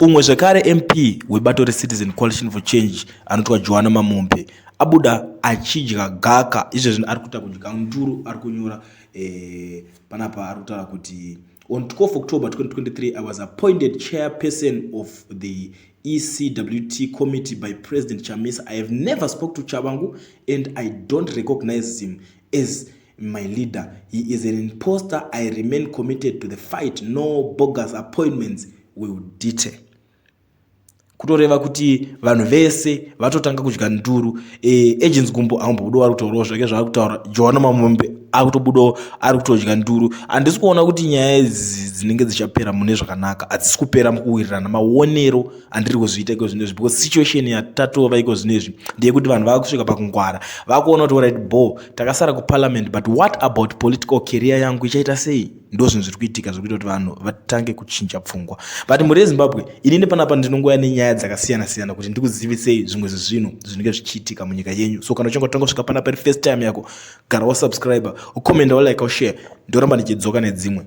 Umwe zvekare MP webato reCitizen Coalition for Change anotwa Joana Mamombe abuda achidya gaka. Izvezvi ari kuita kudya nduru, ari kunyora panapa ari kutaura kuti on 12 October 2023 I was appointed chairperson of the ECWT committee by President Chamisa. I have never spoke to Chabangu and I don't recognize him as my leader. He is an imposter. I remain committed to the fight. No bogus appointments will deter. Kutoreva kuti vanhu vese vatotanga kudya nduru. Agents Gumbo aumbobudawo ari kutaurawo zvake zvaari kutaura. Joana Mamombe akutobudawo ari kutodya nduru. Handisi kuona kuti nyaya idzi dzinenge dzichapera mune zvakanaka, hadzisi kupera mukuwirirana maonero andiri kuzviita iko zvinezvi, because situation yatatova iko zvinezvi ndeyekuti vanhu vakusvika pakungwara, vakuona kuti alright bo, takasara kuparliament, but what about political career yangu, ichaita sei? Ndo zvinhu zviri kuitika zviri kuita kuti vanhu vatange kuchinja pfungwa. But mhuri yeZimbabwe, inini panapa ndinongouya nenyaya dzakasiyana siyana kuti ndikuzivisei zvimwe zvezvinhu zvinenge zvichiitika munyika yenyu. So kana uchinge watanga kusvika panapa iri first time yako, gara wasubscribe, ucomment, walike, ushare. Ndoramba ndichidzoka nedzimwe.